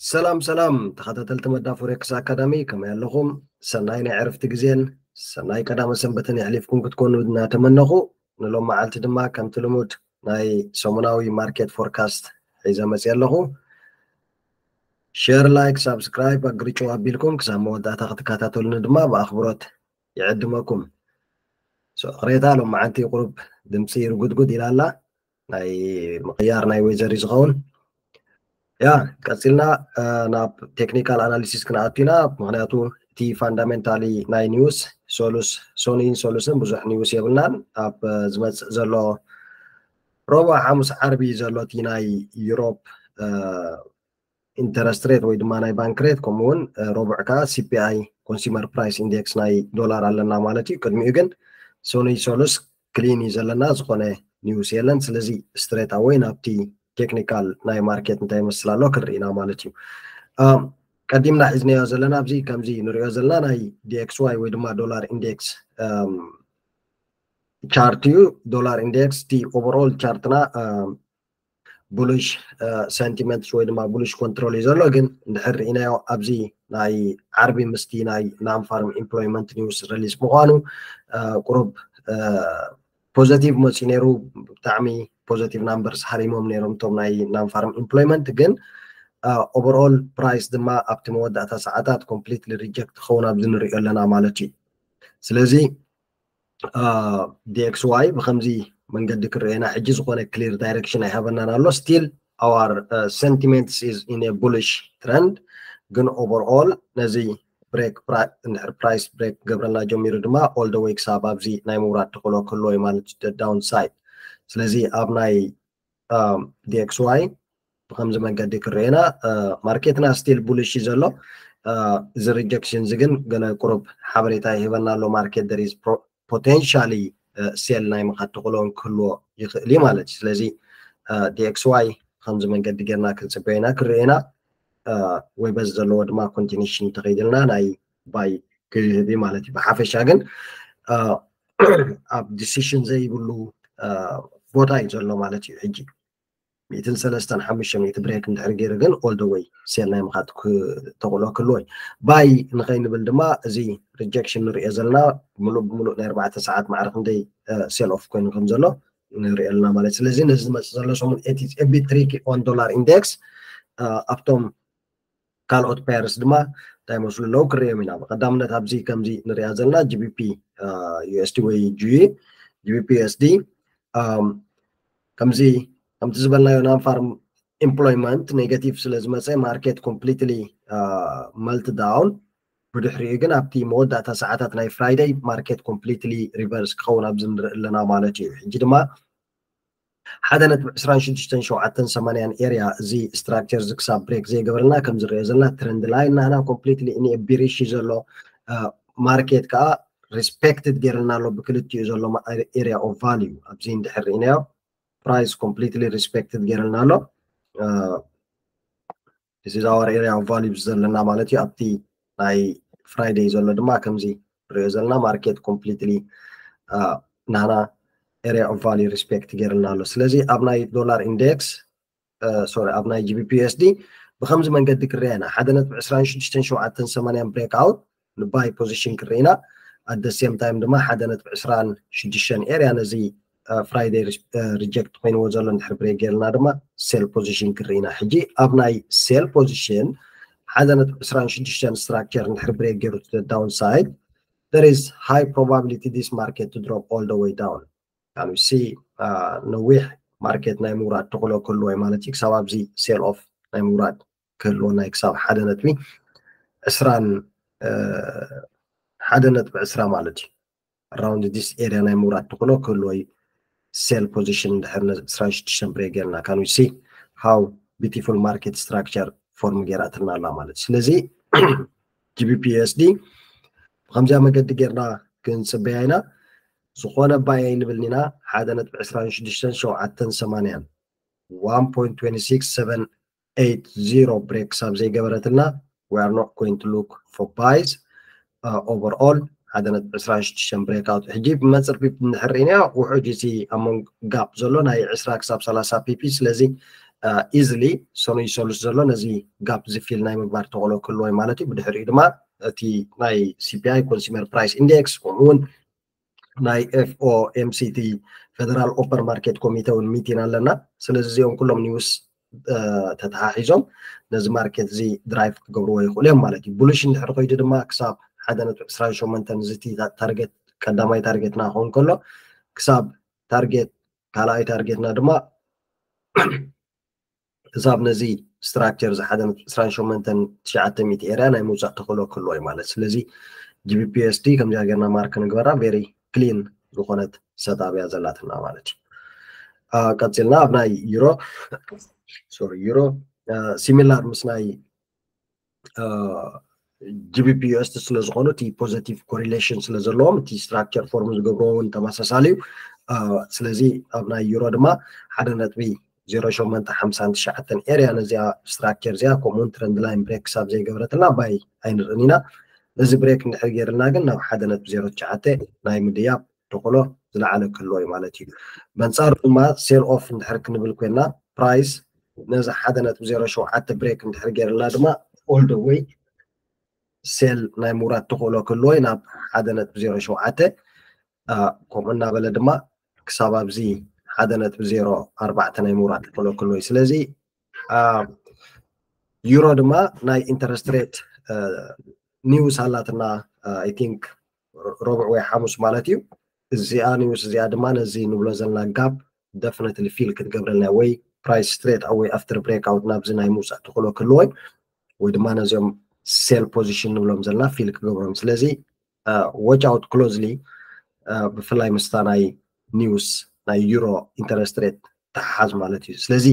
ሰላም ሰላም ተኸታተልቲ መዳ ፎሬክስ ኣካዳሚ፣ ከመይ ኣለኹም? ሰናይ ናይ ዕረፍቲ ግዜን ሰናይ ቀዳመ ሰንበትን የሕሊፍኩም ክትኮኑ እናተመነኹ፣ ንሎም መዓልቲ ድማ ከምቲ ልሙድ ናይ ሰሙናዊ ማርኬት ፎርካስት ሒዘ መፅእ ኣለኹ። ሸር፣ ላይክ፣ ሳብስክራይብ ኣግርጭው ኣቢልኩም ክሳብ መወዳእታ ክትከታተሉኒ ድማ ብኣኽብሮት ይዕድመኩም። ቅሬታ፣ ሎም መዓልቲ ቁሩብ ድምፂ ርጉድጉድ ኢላ ኣላ። ናይ ምቕያር ናይ ዌዘር እዩ ዝኸውን። ያ፣ ቀፂልና ናብ ቴክኒካል ኣናሊሲስ ክንኣቱ ኢና። ምክንያቱ እቲ ፋንዳሜንታሊ ናይ ኒውስ ሶሉስ፣ ሶኒን ሶሉስን ብዙሕ ኒውስ የብልናን። ኣብ ዝመፅእ ዘሎ ረቡዕ፣ ሓሙስ፣ ዓርቢ ዘሎ እቲ ናይ ዩሮፕ ኢንተረስት ሬት ወይ ድማ ናይ ባንክ ሬት፣ ከምኡ እውን ረቡዕ ከዓ ሲፒኣይ፣ ኮንሱመር ፕራይስ ኢንዴክስ ናይ ዶላር ኣለና ማለት እዩ። ቅድሚኡ ግን ሶኒ ሶሉስ ክሊን እዩ ዘለና፣ ዝኾነ ኒውስ የለን። ስለዚ ስትሬት ኣወይ ናብቲ ቴክኒካል ናይ ማርኬት እንታይ ይመስል ኣሎ ክርኢ ኢና ማለት እዩ። ቀዲምና ሒዝናዮ ዘለና ኣብዚ ከምዚ ንሪኦ ዘለና ናይ ዲኤክስዋይ ወይ ድማ ዶላር ኢንዴክስ ቻርት እዩ። ዶላር ኢንዴክስ እቲ ኦቨርኦል ቻርትና ቡሊሽ ሰንቲመንትስ ወይ ድማ ቡሊሽ ኮንትሮል እዩ ዘሎ። ግን እንድሕር ርኢናዮ ኣብዚ ናይ ዓርቢ ምስቲ ናይ ናን ፋርም ኢምፕሎይመንት ኒውስ ሪሊስ ምዃኑ ቁሩብ ፖዘቲቭ መፂኡ ነይሩ። ብጣዕሚ ፖዘቲቭ ናምበርስ ሃሪሞም ነይሮም እቶም ናይ ናን ፋርም ኢምፕሎይመንት። ግን ኦቨርኦል ፕራይስ ድማ ኣብቲ መወዳእታ ሰዓታት ኮምፕሊትሊ ሪጀክት ክኸውን ኣብዚ ንሪኦ ኣለና ማለት እዩ። ስለዚ ዲኤክስዋይ ብከምዚ መንገዲ ክረኤና ሕጂ ዝኾነ ክሊር ዳይሬክሽን ኣይሃበናን ኣሎ። ስቲል ኣዋር ሰንቲመንትስ ኢዝ ኢን ቡሊሽ ትረንድ። ግን ኦቨርኦል ነዚ ብሬክ፣ እንድሕር ፕራይስ ብሬክ ክገብረልና ጀሚሩ ድማ ኦል ደ ወይ ክሳብ ኣብዚ ናይ ምውራድ ተኽእሎ ክህልዎ እዩ ማለት እዩ ዳውን ሳይድ። ስለዚ ኣብ ናይ ዲኤክስዋይ ብከምዚ መንገዲ ክረኤና ማርኬትና ስቲል ቡሊሽ እዩ ዘሎ። እዚ ሪጀክሽን እዚ ግን ገለ ቁሩብ ሓበሬታ ይህበና ኣሎ። ማርኬት there is potentially ሴል ናይ ምኻድ ተኽእሎ እውን ክህልዎ ይኽእል እዩ ማለት እዩ። ስለዚ ዲኤክስዋይ ከምዚ መንገዲ ጌርና ክንፅበየና ክርኤና ወይ በዚ ዘለዎ ድማ ኮንቲኒሽን ተኸይድልና ናይ ባይ ክህብ እዩ ማለት እዩ። ብሓፈሻ ግን ኣብ ዲሲሽን ዘይብሉ ቦታ እዩ ዘሎ ማለት እዩ። ሕጂ ሚእትን ሰለስተን ሓሙሽተ ሚእቲ ብሬክ እንድሕር ገይሩ ግን ኦል ደ ወይ ሴል ናይ ምኻድ ተኽእሎ ክህልዎ እዩ። ባይ ንኸይንብል ድማ እዚ ሪጀክሽን ንሪኦ ዘለና ምሉእ ብምሉእ ናይ ኣርባዕተ ሰዓት ማዕረ ክንደይ ሴል ኦፍ ኮይኑ ከም ዘሎ ንሪኦ ኣለና ማለት። ስለዚ ነዚ ዝመፅእ ዘሎ ሰሙን ኤቲ ኤቢ ትሪኪ ኦን ዶላር ኢንዴክስ ኣብቶም ካልኦት ፔርስ ድማ እንታይ መስሉ ኣለዉ ክርእዮም ኢና። ብቀዳምነት ኣብዚ ከምዚ ንሪኣ ዘለና ጂቢፒ ዩኤስዲ ወይ ጂ ጂቢፒ ዩኤስዲ ከምዚ ከምቲ ዝበልናዮ ናን ፋርም ኢምፕሎይመንት ኔጋቲቭ ስለ ዝመፀ ማርኬት ኮምፕሊትሊ መልት ዳውን። ብድሕሪኡ ግን ኣብቲ መወዳእታ ሰዓታት ናይ ፍራይደይ ማርኬት ኮምፕሊትሊ ሪቨርስ ክኸውን ኣብዚ ንርኢ ኣለና ማለት እዩ። ሕጂ ድማ ሓደ ነጥቢ ዕስራን ሽዱሽተን ሸውዓተን ሰማንያን ኤርያ እዚ ስትራክቸር እዚ ክሳብ ብሬክ ዘይገበረልና ከም ዝረአ ዘለና ትረንድ ላይን ናህና ኮምፕሊትሊ ቢሪሽ እዩ ዘሎ። ማርኬት ከዓ ሪስፔክትድ ገይርልና ኣሎ ብክልቲኡ ዘሎ ኤርያ ኦፍ ቫልዩ። ኣብዚ እንድሕር ርኢናዮ ፕራይስ ኮምፕሊትሊ ሪስፔክትድ ገይርልና ኣሎ። እዚ is our area of value ዘለና ማለት እዩ። ኣብቲ ናይ ፍራይደይ ዘሎ ድማ ከምዚ ንሪኦ ዘለና ማርኬት ኮምፕሊትሊ ናህና ኤርያ ኦፍ ቫልዩ ሪስፔክት ገይርልና ኣሎ። ስለዚ ኣብ ናይ ዶላር ኢንዴክስ ሶሪ ኣብ ናይ ጂቢፒ ዩኤስዲ ብከምዚ መንገዲ ክረአና ሓደ ነጥቢ ዕስራን ሽዱሽተን ሸውዓተን ሰማንያን ብሬክ ኣውት ንባይ ፖዚሽን ክርኢና ኣደ ሴም ታይም ድማ ሓደ ነጥቢ ዕስራን ሽዱሽተን ኤርያ ነዚ ፍራይደይ ሪጀክት ኮይንዎ ዘሎ እንድሕር ብሬክ ገይርና ድማ ሴል ፖዚሽን ክርኢና። ሕጂ ኣብ ናይ ሴል ፖዚሽን ሓደ ነጥቢ ዕስራን ሽዱሽተን ስትራክቸር እንድሕር ብሬክ ገይሩ ዳውን ሳይድ there is high probability this market to drop all the way down። ካን ሲ ነዊሕ ማርኬት ናይ ምውራድ ተኽእሎ ክህልዎ እዩ ማለት እዩ። ክሳብ ኣብዚ ሴል ኦፍ ናይ ምውራድ ክህልወና እዩ ክሳብ ሓደ ነጥቢ ዕስራን ሓደ ነጥቢ ዕስራ ማለት እዩ። ኣራውንድ ዲስ ኤርያ ናይ ምውራድ ተኽእሎ ክህልዎ እዩ። ሴል ፖዚሽን እንድሕር ዕስራን ሽዱሽተን ብሬክ ጌርና ካን ሲ ሃው ቢቲፉል ማርኬት ስትራክቸር ፎርም ገይራትልና ኣላ ማለት እዩ። ስለዚ ጂቢፒ ዩኤስዲ ብከምዚያ መገዲ ጌርና ክንፅበያ ኢና። ዝኾነ ባይ ኣይንብልን ኢና። ሓደ ነጥቢ ዕስራን ሽዱሽተን ሸውዓተን ሰማንያን one point two six seven eight zero ብሬክ ክሳብ ዘይገበረትና we are not going to look for buys። ኦቨርኦል ሓደ ነጥቢ ዕስራን ሽዱሽተን ብሬክ ኣውት። ሕጂ ብመፅር ፒፕ እንድሕር ርኢናዮ ውሕጅ እዚ ኣብ መንጎ ጋፕ ዘሎ ናይ ዕስራ ክሳብ ሰላሳ ፒፒ። ስለዚ easily ሰኑይ ሰሉስ ዘሎ ነዚ ጋፕ ዝፊል ናይ ምግባር ተኽእሎ ክህልዎ ማለት እዩ። ብድሕሪኡ ድማ እቲ ናይ C P I፣ Consumer Price Index፣ ከምኡ እውን ናይ F O M C፣ Federal Open Market Committee እውን ሚቲን ኣለና። ስለዚ እዚኦም ኩሎም ኒውስ ተተሓሒዞም ነዚ ማርኬት እዚ ድራይቭ ክገብርዎ ይኽእሉ እዮም ማለት እዩ። ቡሊሽ እንድሕር ኮይዱ ድማ ክሳብ ሓደ ነጥቢ ዕስራን ሸሞንተን እዚ ታርጌት፣ ቀዳማይ ታርጌትና ክኸውን ከሎ፣ ክሳብ ታርጌት፣ ካልኣይ ታርጌትና ድማ ክሳብ ነዚ ስትራክቸር እዚ ሓደ ነጥቢ ዕስራን ሸሞንተን ትሽዓተ ሚእቲ ኤርያ ናይ ምውፃእ ተኽእሎ ክህልዎ እዩ ማለት። ስለዚ G B P U S D ከምዚኣ ጌርና ማርክ ንግበራ፣ ቨሪ ክሊን ዝኾነት ሰጣብ እያ ዘላትና ማለት እዩ። ቀፂልና ኣብ ናይ ዩሮ፣ ሶሪ፣ ዩሮ ሲሚላር ምስ ናይ G B P U S D ስለ ዝኾኑ፣ እቲ ፖዘቲቭ ኮሪሌሽን ስለ ዘለዎም፣ እቲ ስትራክቸር ፎርም ዝገብርዎ እውን ተመሳሳሊ እዩ። ስለዚ ኣብ ናይ ዩሮ ድማ ሓደ ነጥቢ ዜሮ ሸሞንተ ሓምሳን ትሽዓተን ኤርያ ነዚኣ ስትራክቸር እዚኣ፣ ከምኡውን ትረንድ ላይን ብሬክ ክሳብ ዘይገበረትና ባይ ኣይንርእን ኢና። ነዚ ብሬክ እንድሕር ገይርልና ግን ናብ ሓደ ነጥቢ ዜሮ ትሽዓተ ናይ ምድያብ ተኽእሎ ዝለዓለ ክህልዎ እዩ ማለት እዩ። በንጻሩ ድማ ሴል ኦፍ እንድሕር ክንብል ኮይና፣ ፕራይስ ነዚ ሓደ ነጥቢ ዜሮ ሸውዓተ ብሬክ እንድሕር ገይርልና ድማ all the way ሴል ናይ ምውራድ ተኽእሎ ክህልዎ እዩ ናብ ሓደ ነጥቢ ዜሮ ሸውዓተ። ከምኡ እናበለ ድማ ክሳብ ኣብዚ ሓደ ነጥቢ ዜሮ ኣርባዕተ ናይ ምውራድ ተኽእሎ ክህልዎ እዩ። ስለዚ ዩሮ ድማ ናይ ኢንተረስት ሬት ኒውስ ኣላትና፣ I think ረቡዕ ወይ ሓሙስ ማለት እዩ። እዚኣ ኒውስ እዚኣ ድማ ነዚ ንብሎ ዘለና ጋፕ ደፍነትሊ ፊል ክትገብረልና ወይ ፕራይስ ስትሬት ኣወይ ኣፍተር ብሬክ ኣውት ናብዚ ናይ ምውፃእ ተኽእሎ ክህልዎ እዩ። ወይ ድማ ነዚኦም ሴል ፖዚሽን ንብሎም ዘለና ፊል ክገብሮም። ስለዚ ዋች ኣውት ክሎዝሊ፣ ብፍላይ ምስታ ናይ ኒውስ ናይ ዩሮ ኢንተረስት ሬት ተሓዝ ማለት እዩ። ስለዚ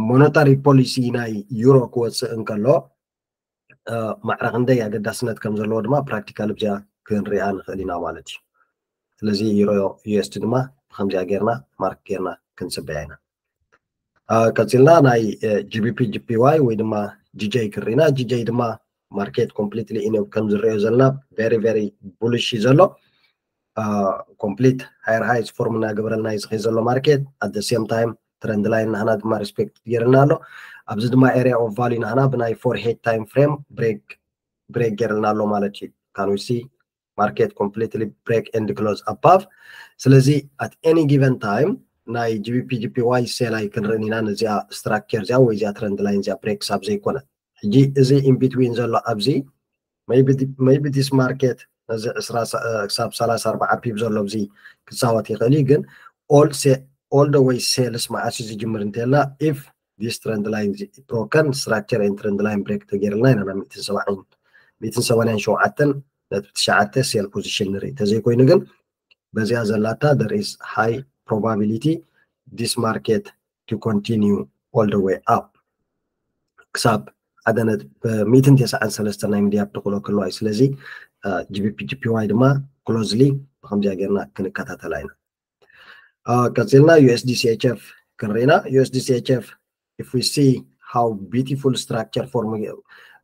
ሞኔታሪ ፖሊሲ ናይ ዩሮ ክወፅእ እንከሎ ማዕረ ክንደይ ኣገዳስነት ከም ዘለዎ ድማ ፕራክቲካል ብዚኣ ክንሪኣ ንኽእል ኢና ማለት እዩ። ስለዚ ዩሮ U S D ድማ ብከምዚኣ ጌርና ማርክ ጌርና ክንፅበያ ኢና። ቀፂልና ናይ G B P G P Y ወይ ድማ G J ክርኢና። G J ድማ ማርኬት ኮምፕሊትሊ ኢንብ ከም ዝረኦ ዘለና ቨሪ ቨሪ ቡሊሽ እዩ ዘሎ። ኮምፕሊት ሃየር ሃይስ ፎርም እናገበረልና እዩ ዝኸይ ዘሎ ማርኬት። At the same time ትረንድ ላይን ናህና ድማ ሪስፔክት ገይርና ኣሎ። ኣብዚ ድማ ኤሪያ ኦፍ ቫልዩ ናህና ብናይ ፎር ሄድ ታይም ፍሬም ብሬክ ብሬክ ገይርልና ኣሎ ማለት እዩ። Can we see market completely break and close above? ስለዚ at any given time ናይ G B P G P Y ሴል ኣይክንርእን ኢና፣ ነዚኣ ስትራክቸር እዚኣ ወይ እዚኣ ትረንድ ላይን እዚኣ ብሬክ ክሳብ ዘይኮነ። ሕጂ እዚ ኢንቢትዊን ዘሎ ኣብዚ maybe this market ነዚ ዕስራ ክሳብ ሰላሳ ኣርባዓ ፒፕ ዘሎ ኣብዚ ክፃወት ይኽእል እዩ። ግን all the way ሴልስ መዓስ እዩ ዝጅምር እንተልና if this trend line broken, structure and trend line break ተገይርልና ኢና ናብ ሚእትን ሰብዓን ሚእትን ሰማንያን ሸውዓተን ነጥቢ ትሽዓተ ሴል ፖዚሽን ንርኢ። ተዘይኮይኑ ግን በዚኣ ዘላታ there is high probability this market to continue all the way up ክሳብ ሓደ ነጥቢ ሚእትን ተስዓን ሰለስተን ናይ ምድያብ ተኽእሎ ክህልዋ እዩ። ስለዚ G B P G P Y ድማ ክሎዝሊ ብከምዚኣ ጌርና ክንከታተላ ኢና። ቀፂልና U S D C H F ክንርኢና። U S D C H F if we see how beautiful structure form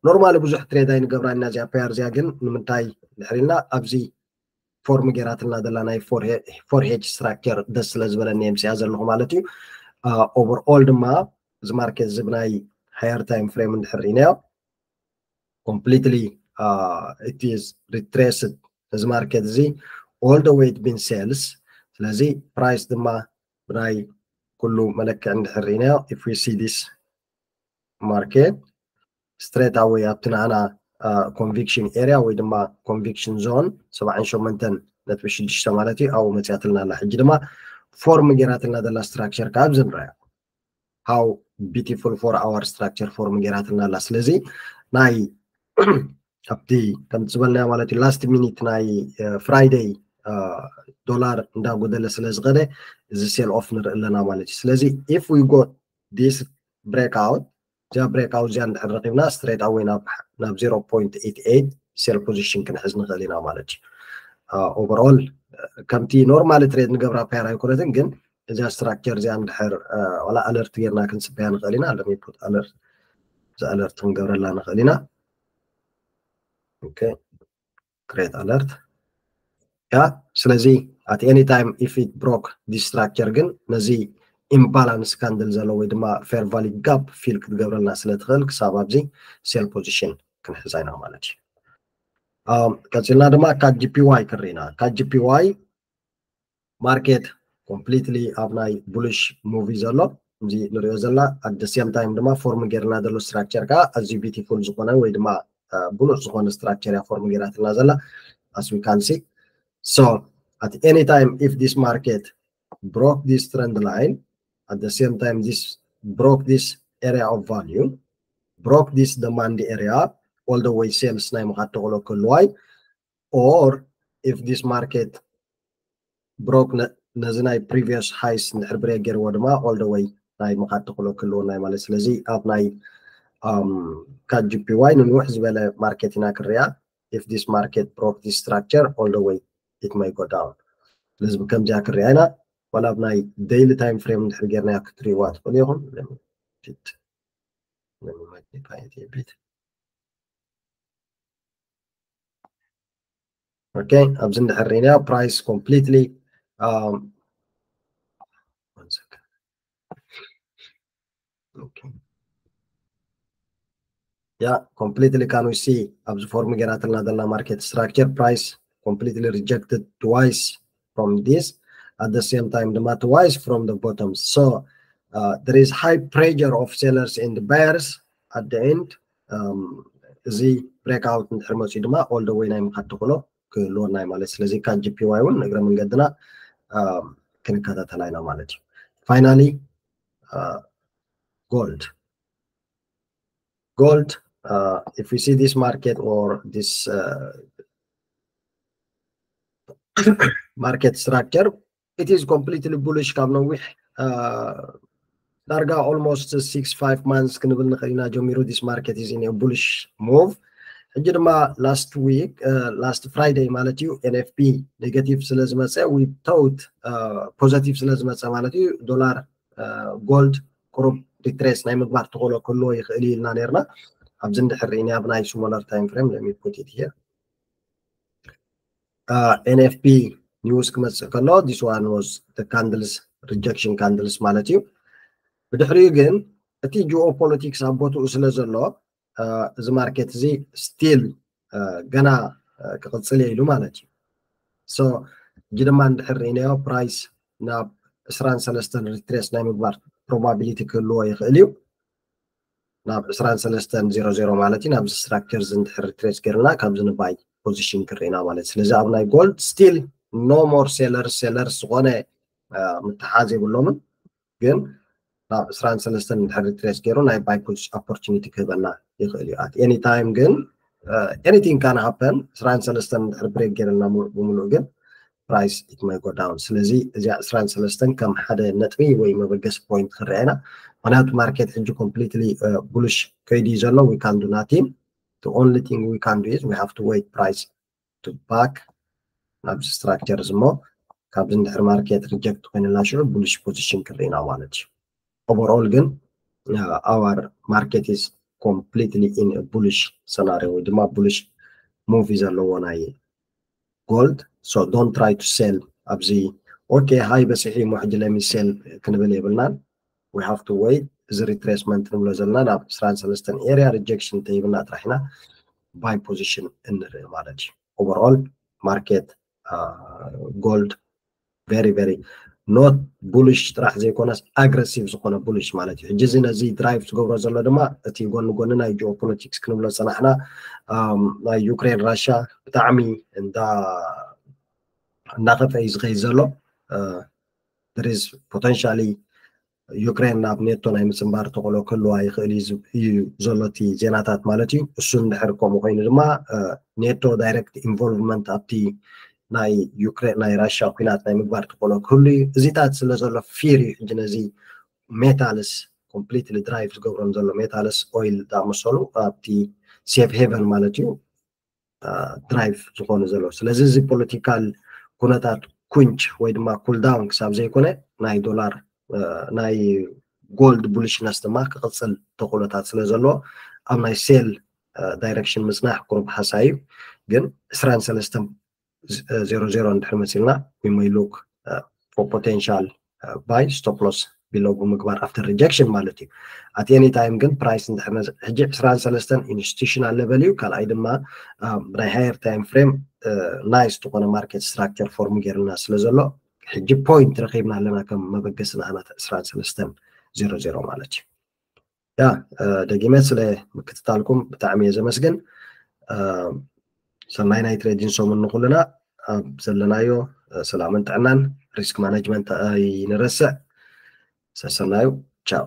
ኖርማሊ ብዙሕ ትሬድ ኣይንገብራ ኢና እዚኣ ፔር እዚኣ፣ ግን ንምንታይ ድሕሪልና ኣብዚ ፎርም ጌራትና ዘላ ናይ ፎር ሄጅ ስትራክቸር ደስ ስለ ዝበለኒ እየ ምስኣ ዘለኹ ማለት እዩ። ኦቨርኦል ድማ እዚ ማርኬት እዚ ብናይ ሃየር ታይም ፍሬም እንድሕር ርኢናዮ ኮምፕሊትሊ it is retraced እዚ ማርኬት እዚ all the way been sales። ስለዚ ፕራይስ ድማ ብናይ ኩሉ መለክዕ እንድሕር ርኢናዮ if we see this market straight away ኣብቲ ንዓና ኮንቪክሽን ኤሪያ ወይ ድማ ኮንቪክሽን ዞን ሰብዓን ሸሞንተን ነጥቢ ሽዱሽተ ማለት እዩ ኣብኡ መፅያትልና ኣላ። ሕጂ ድማ ፎርም ጌራትልና ዘላ ስትራክቸር ከዓ ኣብዚ ንረኣዮ how beautiful four hour structure form ጌራትና ኣላ። ስለዚ ናይ ኣብቲ ከም ዝበልናዮ ማለት እዩ last minute ናይ ፍራይደይ ዶላር እንዳጎደለ ስለ ዝኸደ እዚ ሴል ኦፍ ንርኢ ኣለና ማለት እዩ። ስለዚ if we got this breakout እዚኣ breakout እዚኣ እንድሕር ረኺብና straight away ናብ zero point eight eight sell position ክንሕዝ ንኽእል ኢና ማለት እዩ። Overall ከምቲ ኖርማሊ ትሬድ ንገብራ ፔር ኣይኮነትን፣ ግን እዚኣ ስትራክቸር እዚኣ እንድሕር ዋላ ኣለርት ጌርና ክንፅበያ ንኽእል ኢና። Let me put alert፣ እዚ ኣለርት ክንገብረላ ንኽእል ኢና። Okay፣ create alert። ያ ስለዚ at any time if it broke this structure ግን ነዚ imbalance candle ዘሎ ወይ ድማ fair value gap fill ክትገብረልና ስለ ትኽእል ክሳብ ኣብዚ sell position ክንሕዛ ኢና ማለት እዩ። ቀፂልና ድማ CAD JPY ክርኢና። CAD JPY market completely ኣብ ናይ bullish move እዩ ዘሎ። እዚ ንሪኦ ዘለና at the same time ድማ form ጌርና ዘሎ structure ከዓ ኣዝዩ beautiful ዝኾነ ወይ ድማ ብሉፅ ዝኾነ structure እያ form ጌራትና ዘላ as we can see. So at any time if this market broke this trend line, at the same time this broke this area of value, broke this demand area, all the way sales ናይ ምኻድ ተኽእሎ ክህልዋ እዩ። Or if this market broke ነዚ ናይ previous highs እንድሕር break ገይርዎ ድማ all the way ናይ ምኻድ ተኽእሎ ክህልወና እዩ ማለት። ስለዚ ኣብ ናይ CAD JPY ንንውሕ ዝበለ market ኢና ክርያ። If this market broke this structure all the way it may go down። ስለዚ ብከምዚኣ ክርያ ኢና። ዋላ ኣብ ናይ daily time frame እንድሕር ጌርናዮ ክትርእይዋ ትኽእሉ ኢኹም። Let me magnify it a bit. Okay, ኣብዚ እንድሕር ርኢናዮ price completely um, one second. Okay. Yeah, completely can we see ኣብዚ form ጌራትና ዘለና market structure price completely rejected twice from this, at the same time ድማ twice from the bottom. So uh, there is high pressure of sellers and buyers at the end. Um, እዚ breakout እንድሕር መፅኡ ድማ all the way ናይ ምኻድ ተኽእሎ ክህልወና እዩ ማለት። ስለዚ CAD JPY እውን እግረ መንገድና ክንከታተላ ኢና ማለት እዩ። Finally gold. Gold, uh, if we see this market or this uh, market structure, it is completely bullish ካብ ነዊሕ ዳርጋ almost six five months ክንብል ንኽእል ኢና ጀሚሩ this market is in a bullish move። ሕጂ ድማ last week last Friday ማለት እዩ NFP negative ስለ ዝመፀ we thought positive ስለ ዝመፀ ማለት እዩ ዶላር gold ቁሩብ retrace ናይ ምግባር ተኽእሎ ክህልዎ ይኽእል እዩ ኢልና ነርና። ኣብዚ እንድሕር ርኢና ኣብ ናይ smaller time frame let me put it here. NFP news ክመፅእ ከሎ this one was the candles rejection candles ማለት እዩ። ብድሕሪኡ ግን እቲ geopolitics ኣብ ቦትኡ ስለ ዘሎ እዚ market እዚ still ገና ክቕፅል እየ ኢሉ ማለት እዩ። So ሕጂ ድማ እንድሕር ርኢናዮ price ናብ ዕስራን ሰለስተን retrace ናይ ምግባር probability ክህልዎ ይኽእል እዩ። ናብ ዕስራን ሰለስተን ዜሮ ዜሮ ማለት እዩ። ናብዚ structure እዚ እንድሕር retrace ገይርና ካብዚ ን buy position ክርኢና ማለት እዩ። ስለዚ ኣብ ናይ gold still no more sellers፣ sellers ዝኾነ ምትሓዝ የብሎምን። ግን ናብ ዕስራን ሰለስተን እንድሕር retrace ገይሩ ናይ buy opportunity ክህበና ይኽእል እዩ። At any time ግን anything can happen። ዕስራን ሰለስተን እንድሕር break ገይርና ብምሉእ ግን price it may go down። ስለዚ እዚኣ ዕስራን ሰለስተን ከም ሓደ ነጥቢ ወይ መበገሲ point ክረኣየና። ምክንያቱ market ሕጂ completely bullish ከይዱ እዩ ዘሎ። We can do nothing. The only thing we can do is we have to wait price to back ናብዚ structure እዚ እሞ ካብዚ እንድሕር market reject ኮይንና ሽዑ bullish position ክርኢና ማለት እዩ። Overall ግን our market is completely in a bullish scenario ወይ ድማ bullish move እዩ ዘለዎ ናይ gold። So don't try to sell ኣብዚ okay high በፂሑ እሞ ሕጂ let me sell ክንብል የብልናን። We have to wait። እዚ retracement ንብሎ ዘለና ናብ ዕስራን ሰለስተን area rejection እንተሂብና ጥራሕ ኢና buy position እንርኢ ማለት እዩ። Overall market gold very very not bullish ጥራሕ ዘይኮነስ aggressive ዝኾነ bullish ማለት እዩ። ሕጂ እዚ ነዚ drive ዝገብሮ ዘሎ ድማ እቲ ጎኒ ጎኒ ናይ geopolitics ክንብሎ ዝፀናሕና ናይ ዩክሬን ራሻ ብጣዕሚ እንዳ እናኸፍአ እዩ ዝኸይድ ዘሎ። There is potentially ዩክሬን ናብ ኔቶ ናይ ምፅንባር ተኽእሎ ክህልዋ ይኽእል እዩ ዘሎ እቲ ዜናታት ማለት እዩ። እሱ እንድሕር ከምኡ ኮይኑ ድማ ኔቶ direct involvement ኣብቲ ናይ ዩክሬን ናይ ራሻ ኩናት ናይ ምግባር ተኽእሎ ክህሉ እዩ። እዚታት ስለ ዘሎ fear እዩ ሕጂ ነዚ metals completely drive ዝገብሮም ዘሎ። Metals oil ዝኣመሰሉ ኣብቲ safe haven ማለት እዩ drive ዝኾኑ ዘለዉ። ስለዚ እዚ political ኩነታት ኩንች ወይ ድማ cool down ክሳብ ዘይኮነ ናይ ዶላር ናይ gold bullishness ድማ ክቕፅል ተኽእሎታት ስለ ዘለዎ ኣብ ናይ sell direction ምፅናሕ ቁሩብ ሓሳይ እዩ። ግን ዕስራን ሰለስተን ዜሮ ዜሮ እንድሕር መፂልና we may look for potential buy stop loss below ብምግባር after rejection ማለት እዩ። At any time ግን price እንድሕር ሕጂ ዕስራን ሰለስተን institutional level እዩ። ካልኣይ ድማ ናይ higher time frame nice ዝኾነ market structure form ገይርና ስለ ዘሎ ሕጂ point ረኺብና ኣለና ከም መበገሲ ንኣና ዕስራን ሰለስተን ዜሮ ዜሮ ማለት እዩ። ያ ደጊመ ስለ ምክትታልኩም ብጣዕሚ እየ ዘመስግን። ሰናይ ናይ trading ሰሙን ንኩልና። ኣብ ዘለናዮ ሰላምን ጥዕናን፣ risk management ኣይንረስዕ። ሰሰናዩ። ቻው።